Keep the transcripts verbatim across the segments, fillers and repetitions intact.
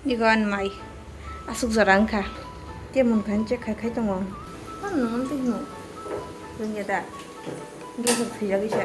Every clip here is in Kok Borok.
Ego ani mai aswk jora wngkha. Kemon kha hwnwi check khai khai tongo. Mano nung twi hino. Rwngya da. Gas rok thwijagwi se.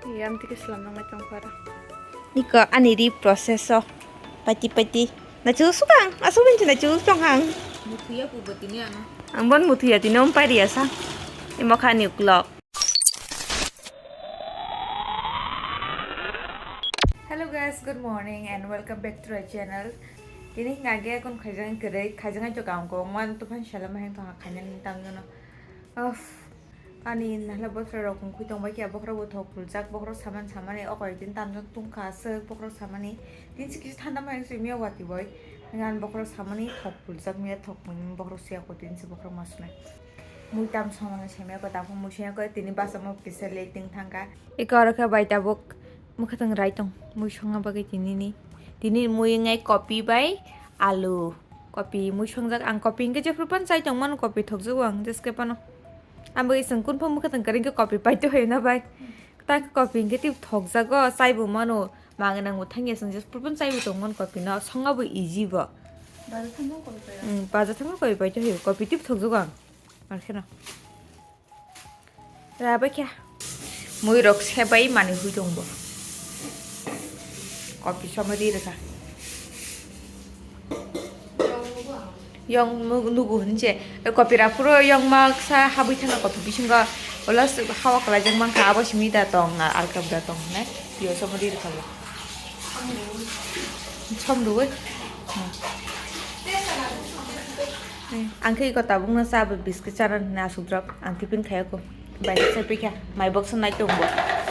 Iya, amtwi khe slam nangnai tongkha aro. Iko ani ri process o. Pati pati. Nachu sukang, aswk bini nachu tong ang. Muthuya pubo tini ano. Ang bon muthuya tini om pariya sa. Imo kha ni uklok. Hello guys, good morning and welcome back to our channel. Tini hwnga ge kon khaijang kwrwi, khaijang ai to kaung kong wan to phan shala maheng to ha khainani tang jono. Of. Ani nahla bokhorok wngkhui tongbai khe, bokhorok bo thok puljak, bokhorok saman samani o koi din tamjak tungkha aswk, bokhorok samani tin se kisa thanda mai wngse miya wati boi. Ngan bokhorok samani thok puljak miya, thok mani bokhorok siya ko tin se bokhorok ma sunai. Mui tam songmani semia ko, tapung mui semia ko, tini basa mo kisa late wng thangkha. Eko oro khe bai tabuk mwkhwtwng rai tong, mui songna bagwi tinini. Tini mui wngnai kopi bai alu. Kopi mui songjak, ang kopi hinkhe jephru phano chai tongmano, kopi thokjago ang jeske phano. Ang bagwi chwng kunphang mwkhwtwng kwrwi hinkhe kopi paito hoyo na bai. Ta kopi hinkhe tei thokjago, chaibo mano. Mangi nangbo thangya chwng jephru phano chaibo tongmano kopino, songna bo easy bo. Bazar thangma kopi paito hoyo, kopi tei thokjago ang. Ar kheno. Rabai kha. Mui rok sebai mani hui tong bo. Kopi somari rwkha. Yong nugu, nugu hinse. Kopi raphuru yong maksa habwi thangna kopi bisingo. Ola hawa kwlaijak mankha, abo simi da tong, alkap da tong hinai. Yo somari rwkha bo. Som rwui. Hmm. Ang khe iko tabukno cha bai biscuit chana hwnwi aswk drop. Ang tiffin khaiya kho. Bai khe chai pikha. Mai box nai tongo.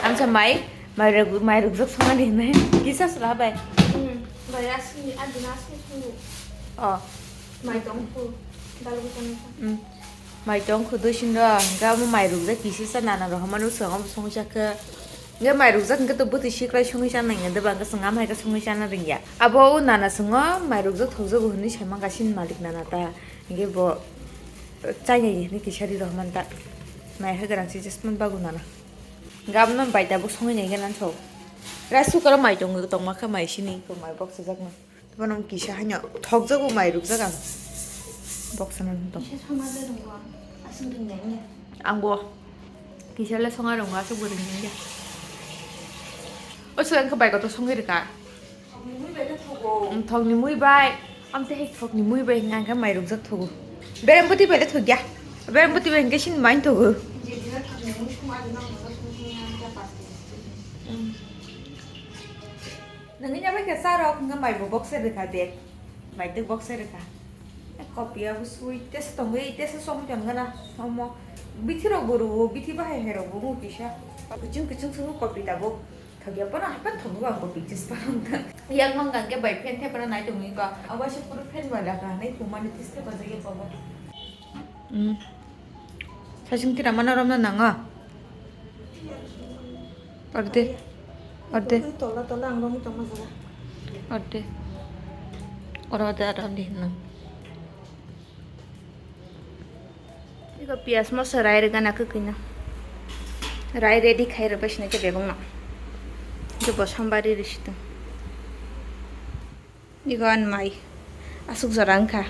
Ang sa mai, mai rwg-, mai rwgjak songmani hwnwi. Kisa sla bai. Hmm. Bai aswkni, adina aswkni swngo. Oh. Mai tong kho. Dalu bo tong kho. Hmm. Mai tong kho dosino. Hwnkhe amo mai rwgjak kisa sa nana rohormani swkang abo songwi chakhe. Hwnkhe mai rwgjak hwnkhe to bwtwi siklai songwi chana nangya de, ba hwnkhe chwng amhaikhe songwi chana rwngya. Abo o nana chwngo mai rwgjak thokjago hwnwi saimang kaisa ni malik nana ta. Hwnkhe bo chainai hwnwi kisa ri rohormani ta. Mai hai gwrang se jesmani bagwi nana. Hwnkhe abono bai tabuk songwi nai gana tho. Rice cooker o mai tongo, tongma khe mai sini ko mai box sijak no. Bono kisa haino thokjago mai rwkjak ang. Box no tong. Kisa songma le rwngo, aswk rwngnai wngya. Ang bo kisa le songa rwngo, aswk bo rwngnai wngya. O swkang khe bai kotor songwi rwkha. Thokni mui bai le thogo. Mm, thokni mui bai. Amte hai thokni mui bai hwnka hwnkhe mai rwkjak thogo. Berem bwtwi bai le thokya. Berem bwtwi bai hwnkhe sini mai thogo. Je dina thokni mui song, adina ang song song ya, ya pas kg. Mm. Nangni nya bai khe cha rok hwnkhe mai bo box se rwkha de. Mai twi box se rwkha. E kopi abo sui tesa tongwi tesa song tong gana somo. Bithi rok bo rwo, bithi bahai hai rok bo mu kisa. Kuchung kuchung sungo kopi tabuk. Thokya pono hapan thokgo ang kopi ches parong ta. Yang mang gang ke bai phen the para nai tongwi ko. Awa se puro phen wala ka nai pumani tis the bajai ko. Hmm. Sasing tira mana romna nanga. Orde. Orde. Tola tola ang romwi tongma jaga. Orde. Oro da orde nang. Iko piyaj moso rai rwgana kwkwi no. Rai ready khai rwbai sini khe bebak no. Iko bo sombari rwsitong. Ego ani mai aswk jora wngkha,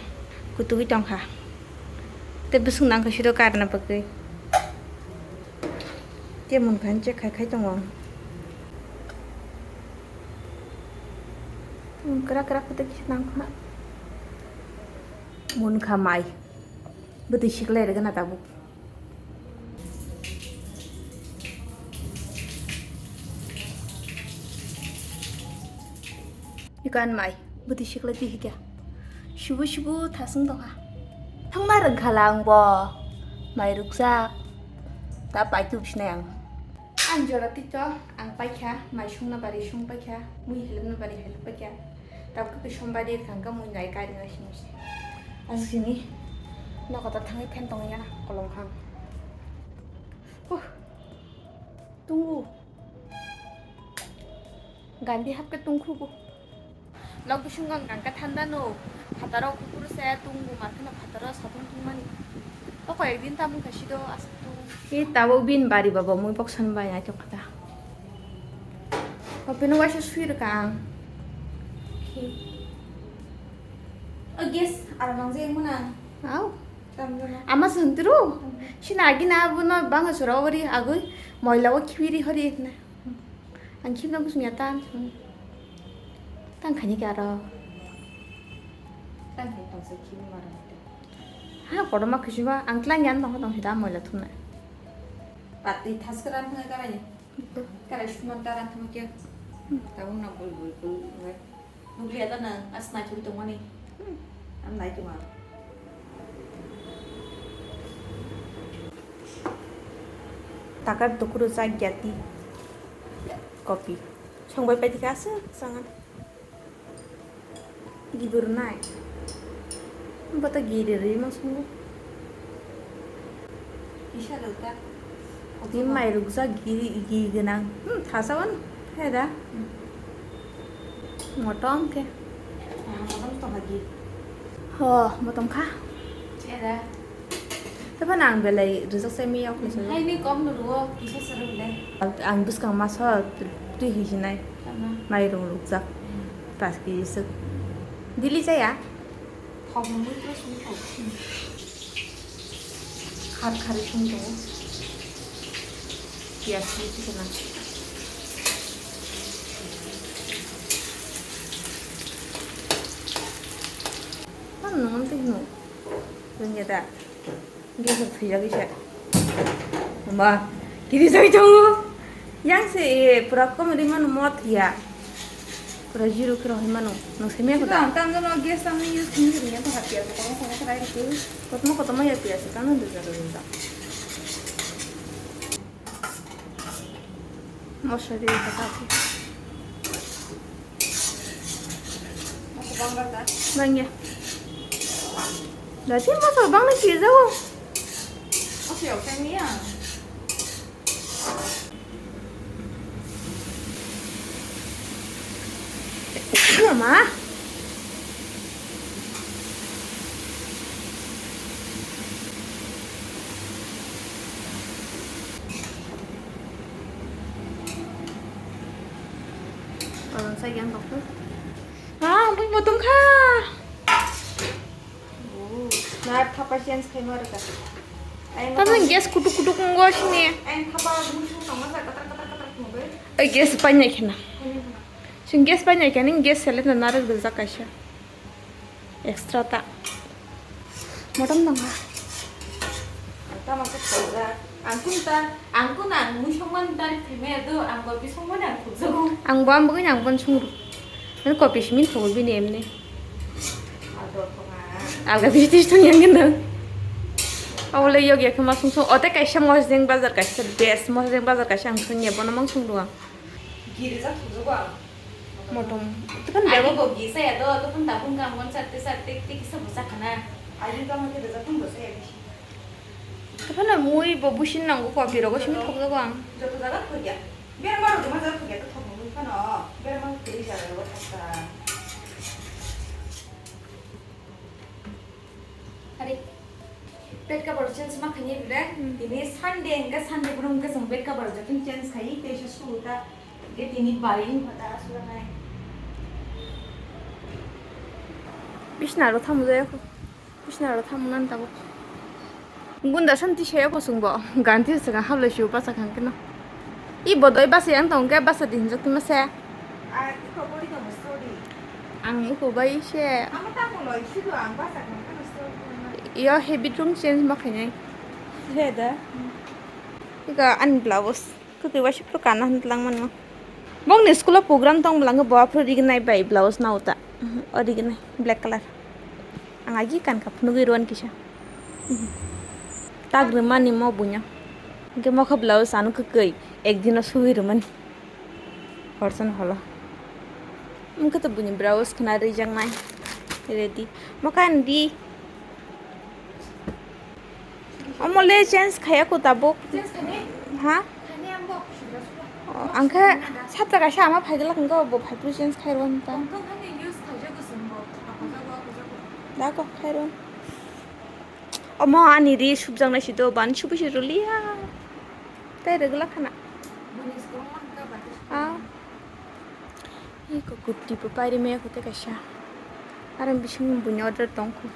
kutugwi tongkha. Tei bwswk nangkha siro karna bagwi. Kemon kha hwnwi check khai khai tongo. Kwrak kwrak khe tei kisa nangkha. Munkha mai. Bwtwi siklai rwgana tabuk. Ikan mai, bwtwi siklai twi hikya. Subu subu thasung tongkha. Thangma rwngkhala ang bo. Mai rukjak. Ta paitu sinai ang. Ang jora tito, ang paikha, mai sungna bari sung paikha, mui helpna bari help paikha. Tabuk khe sombai ri thangkha, mui nai kari nai sini. Aswk sini, nokotor thangwi phen tongwi gana, kolom khang. Huh, tungu. Gandi hapkhe tungkhugo. Nok bisingo ang kangkhe thanda no, phataro kuphuru se tungo, makheno phataro satung tungmani. O koi ekdin tamung khaisi do aswk to. Ei tabuk bini bari ba bo mui boksan bai naitok kha da. O bini waisa sui rwkha ang. O gas aro nang je muna. Au. Tamjana. Ama santru. Sina agi na bo no banga sura ori agui moila o khibiri hori na. Ang khibna bwswng ya tan. Tan khani khe aro. Tan khai tongsa khibi mara. Ha, kotorma khisiba, ang tlang yan tong tong hita moila thumna. Pati thaskara thang karai. Karai suma tara thang kya. Tabung na bul bul bul. Nukliya ta nang asna churi tongmani. Am nai tuma. Takar tukuru chak gyati. Kopi. Songbai pai dikha aswk sangan. Gibir nai. Bata giri ri ma sungo. Isa lo ta. Ni mai rukjak giri, giri gwnang. Hmm, thasa wan. He da. Motom khe. Motom to hagi. Ho, motom kha. He da. Tephano ang belai rijak se miyok ni salo. Hai ni kom no ruo, kisa sero bile. Ang bwskang maso twi hisinai. Tama. Mairung rukjak. Pas kg suk. Dili jaya? Thok mui to sung thok. Khar khar sung thok. Pias ni tikna. Ano nang tik no. Rengya da. Gas rok thwijagwi se. Hwnba, kiri jagwi tongo. Yang se, e, pura kom ri mano mo thwiya. Pura zero khe rohoi mano. Nwng se mekho da? Ang tamo no gas tamo use khini khini ya, to hapya, to kono kono khlai rikhe. Kotomo kotomo ya piya se, tamo dujak dujak. Mosla de kata se. Bangya. Dati masa bang na kiri jago. Mama. Orang sayang kok tu. Ah, bui motom kha. Oh, na thapa change khai ma rwkha. Tamo gas kutuk kutuk wngo sini. Ang thapa bui sung tongma sa katar katar katar khumui. Oi, gas painai khena. Sing gas painai khena, gas sele na narwk rijak kaisa. Extra ta. Motom nangha. Ang tamo khe khaijak. Ang kun ta, ang kun ang mui songmani dari themaya do, ang kopi songmani ang khukjago. Ang bo ang bwgwino ang bono songro. Nang kopi simi thogo bini emni. Ador thonga. Alga bisi tis thong yang gendo. Awle yok yak ma song song. Ote kaisa mosjeng bazar kaisa best mosjeng bazar kaisa ang songya bono mang songro ang. Giri jak khukjago ang. Motom. Itu kan Ani bego. Bo gisa ya do, to pun tabung kam gon sarte sarte tik kisa busa khana. Ani kam ke do japun busa ya bisi. Tephano mui bo busin nango kopi rogo simi thokjago ang. Joto jaga thokya. Berma rogo ma jaga thokya to thokno mui phano. Berma kiri jaga rogo thokta. Hari. Bed cover change ma khaini re. Hmm. Tini Sunday enga Sunday brum ke jang bed cover jakin change khai te se suta. Ge tini bari ni pata asura nai. Bisna ro thamu jaya ko. Bisna ro thamu nan tabo. Gunda santi se ko sungbo. Ganti se ga habla shu basa khang keno. I bodoi basa yang tong ke basa din jok tuma se. Ang uko bai se. Yo habit rung change ma khainai. He da. Ika an blouse. Kwtwi waisa phuru kana hwn tlang mano. Bongni school o program tong bwlangkhe bo aphuru rignai bai blouse nao ta. O rignai black colour. Ang agi kankha phunugwi rwan kisa. Tag rwmani mo buino. Hwnkhe mokha blouse ano kwkwi ekdino sugwi rwmani. Horsan holo. Wngkhe to buini blouse khna rijaknai. Ready. Mokha ani di. Omo le change khaya ko tabuk. Change khani? Ha? Khani ambo. O, ang khe satra kaisa ama phaigwlak hwnkhe bo phaipru change khairw hinta. Tongthok hani use khaijak gosong bo. Akhojak bo, akhojak bo. Da kok khairw. Omo ani ri subjaknai si do, ban subui se rwliya. Tai rwgwlak khana. Ah. Iko kurti bo pairi maya kote kaisa. Aro bising buini order tongkho.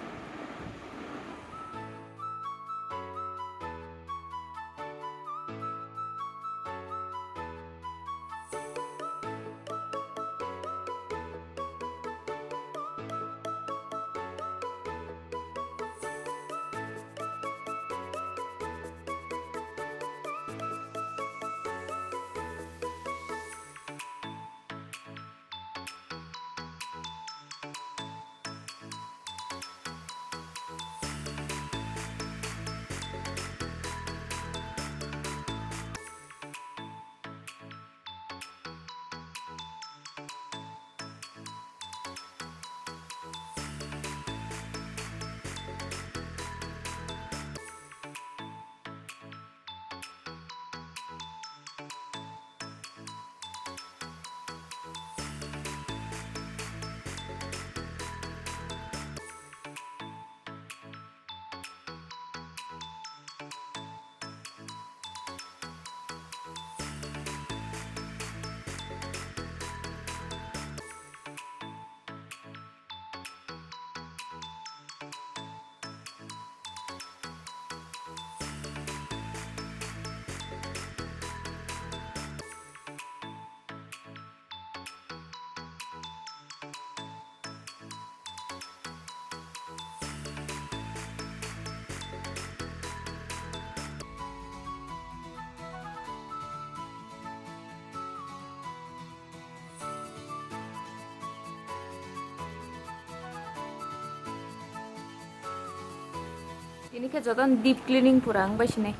Tini khe jotono deep cleaning pura wng bai sinai.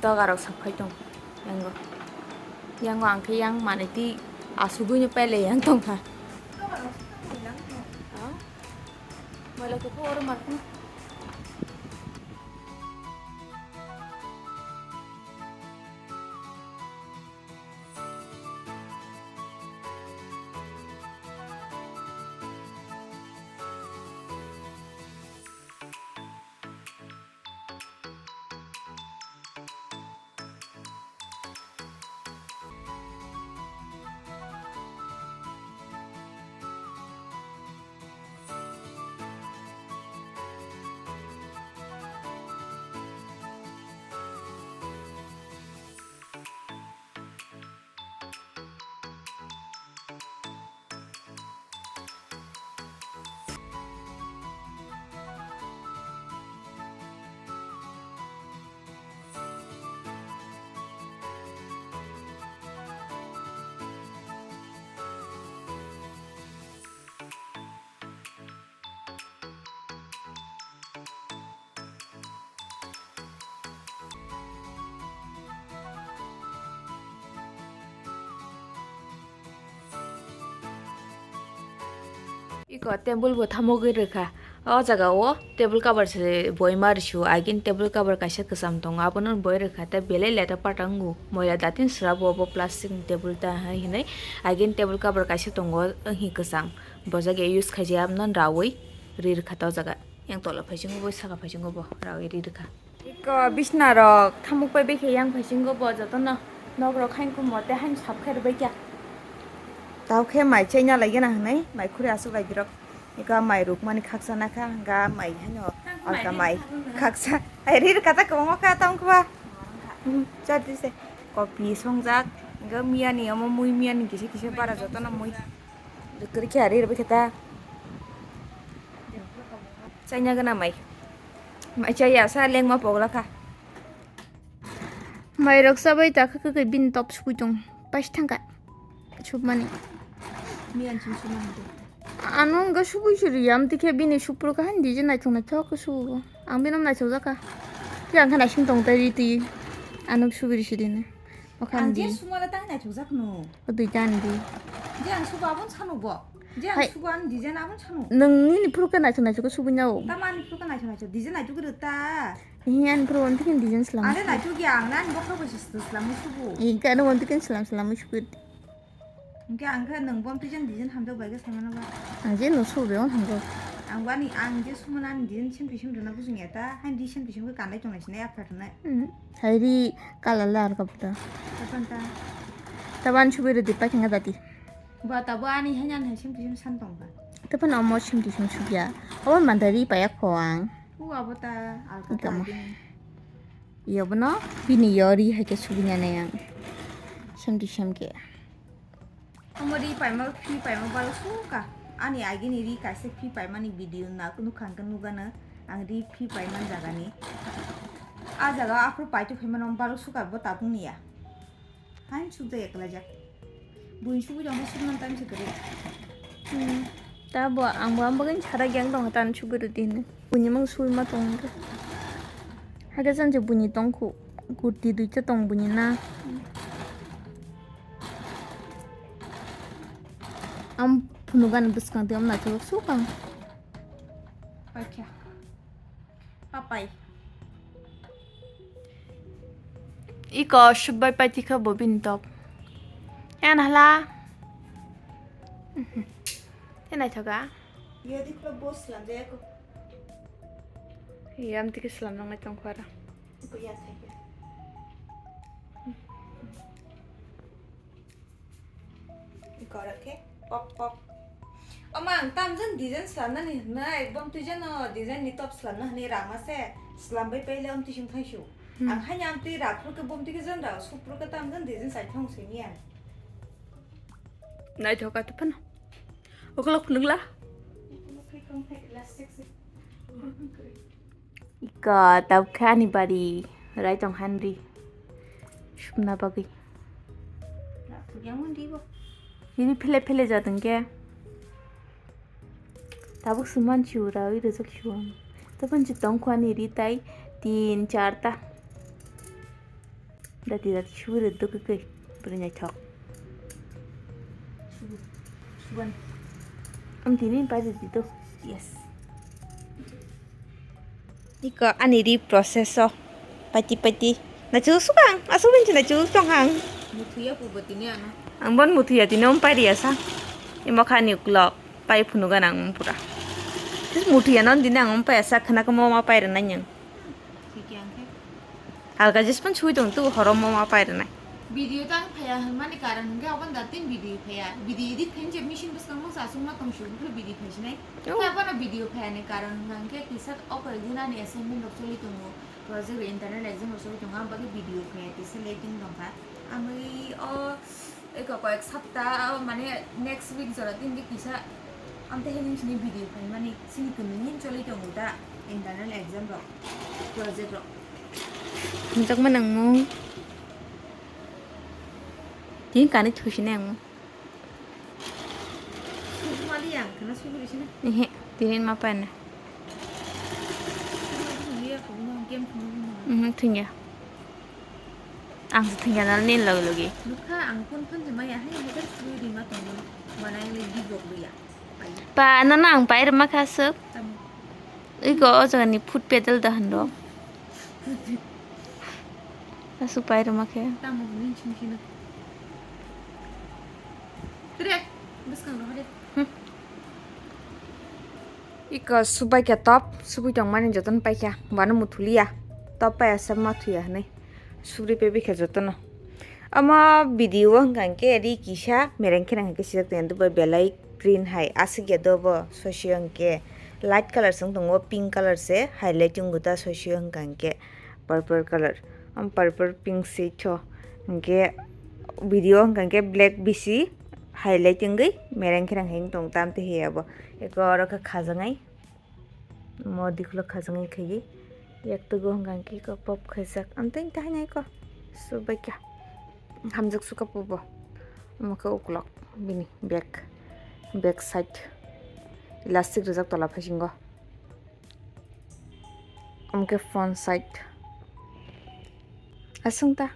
Doga rok sak phai tong yango. Yango ang khe yang manwi twi asugwi no pele yang tong kha. Moila kuphur oro mar kheno. Iko table bo thamogwi rwkha. O jaga o table cover se boima risu, agini table cover kaisa kwcham tongo, abono boi rwkha, tei belai leta pata wngo, moila datin srabo obo plastic ni table ta hai hinwi. Agini table cover kaisa tongo, wnghi kwchang, bo jaga use khaijak, abono rawi ri rwkha ta o jaga. Yang tola phaisingo bo, saka phaisingo bo rawi ri rwkha. Iko bisna rok thamuk pai bikhe yang phaisingo bo jotono nok rok hain kumo tei hain sap khe rwbaikha. Tao khe mai chaina laigena hinwi mai khuri aswk lai dirok. Iko mai rukmani khaksa nakha, ga mai haino alka mai khaksa. Ai ri rwkha ta kwbangma kha tamo khe ba. Hmm, chati se kopi songjak, ga miyani omo mui miyani kisa kisa bara jotono mui. Kwrwi khe ari rwbaikhe ta. Chaina gana mai. Mai chaya sa lengma pogla kha. Mai rok chabai ta kha kha bini top sukui tong. Pais thangka. Submani. Miyan chum sumani. Ano ga sukui suri yam tikhe bini supro kha hindi je naithok naithok khe sugo. Ang bini naithok jakha. Yang kha naising tong tai ri twi. Ano sugri siri ne. Ang je sumala tang naithok jak no. Dui tan di. Je ang sugo abon sanu bo. Je ang sugo ang design abon sanu. Nwng nini phuru khe naithok naithok khe sugui nao. Tamo ani phuru khe naithok naithok design naithok rw ta. Hi ani phuru on tikin design slam. Are naithok ya ang nani bokhro bo se slam sugo. Hi khe ano on tikin slam slam sugo. Hingke ang khe nwng bo twi jang design hamjak bai khe saimano ba. Ang je no sugo be on hamjak. Ang bani, ang je sumana ani din sem pisim rwna bujung ya ta, han di sem pisim khe kanlai tongnai sinai apha rwnai. Hmm. Hai ri kala lar ka puta. Kapan ta? Taban chubi rwdi pa khenga dati. Ba tabo ani hai nang hai sem pisim san tong ba. Tapan omo sem pisim sugya. Omo mandari payak pho ang. U abo ta alka Ika ta mo. Din. Iyo bono bini yo ri hai khe sugina nai ang. Sem pisim khe. Omo ri paima, phi paima balo suka. Ani agini ri kaisa phi paimani video na nukha hwnkhe nugano. Ang ri phi paimani jagani. A jaga aphuru paitu phaimani omo balo suka bo tabuk niya. Hain sukjak eklajak. Buini sugui jangkha sukmani time se kwrwi. Hmm. Ta bo ang bo ang bagwino sara yang tong tan sugui rwdi hinwi. Buini mang sui ma tong khe. Hakhe jani buini tongkhu. Kurti duita tong buini na. Am phunugan bwskang tei am naithok sukang. Paikha. Papai. Iko subai paiti kha bo bini top. Yan hala. Te naithoka. Yo di khula bo slam jaya ko. Yam tiki slam nang nai tong khara. Ko ya thai ya. Korok khe pop pop. Omo ang tamjani design slamnani hwnwi, bomtwi jano design ni top slamna hwnwi rama se slambai paile omtwi sing thangsu. Hmm. Ang haino amtwi raphru khe bomtwi khe jan ra, suphru khe tamjani design sai thang sini ang. Naithoka to phano. Okolok phunukla. Iko tabuk khe ani bari rai tong han ri. Sumna bagwi. Ri phele phele jatong khe. Tabuk suman siu rawi rwjak siu ang. Tabuk si tong kho ani ri tai tin char ta. Dati dati suri dukui kui beri naithok. Suban. Am tini pai dati to. Yes. Iko ani ri process o. Pati pati. Nachu sukang. Asu bin china chu tong hang. Muthuya pu bati ni ana. Ang bon muthuya tini om pai riya sa. Imo khani uklok. Pai phunu ganang pura. Muthuya non tini ang om pai asa khana ko mo ma pai rana nyang. Thik yang khe. Alga jispan chui tong tu horom mo ma pai rwnai. Video tang phaya hwnmani karon hwnkhe obo da tin video phaya. Video edit khainje machine bwskango chasukma tong sibukhe video phaisinai. Oh. Khe abono video phayani karon hwnkhe kisa o koi din ani assignment rok choli tongo. Project internal exam rok choli tongo, ang bagwi video phaya kisa late wng tongkha. Amwi o Eko koyek sapta, mane next week jora tin di kisa, amte hini sini video phaimani, sini kunu nin choli tongo ta, internal exam rok, project rok. Hamjakma nangmo. Tin kani thusi nangmo. Sugmali yang, kana sugri sini. Ehe, tinin ma paina. Sugmali yang, game phone. Mhm, thingya. Ang se thwngya nal nin logi logi. Nukha ang phone phone se maya hai hotel sui rima tongo. Manai le di bok luya. Pa, no, no, ang pai rima kha suk. Tamo. Iko o jaga ni foot pedal da hando. Asuk pai rima khe. Tamo hini chim chim. Tre, bwskang rohore. Hmm. Iko subai khe top, subui tongmani jotono paikha, wano muthuliya, top pai asa mathuya hinwi subri pebikha jotono. Omo video o hwnkha hwnkhe ri kisa mereng khe nang hwnkhe sijak tongya, dubai belai print hai aswkya dobo sosio hwnkhe light colour se wng tongo, pink colour se highlight wngkha ta sosio hwnkha hwnkhe. Purple colour. Am purple pink se tho. Hwnkhe video hwnkha hwnkhe black bisi highlight wngwi mereng khe rang heng tong tam twi he abo. Eko oro khe khajaknai. Mo dikhulo khajaknai khaiwi. Yaktugo hwnkha hwnkhe eko pop khaijak. Amtwini tahaino eko. Subaikha. Hamjak suka pubo. Omo khe ukulok bini back. Back side. Elastic rijak tola phaisingo. Omo khe front side. Aswng ta.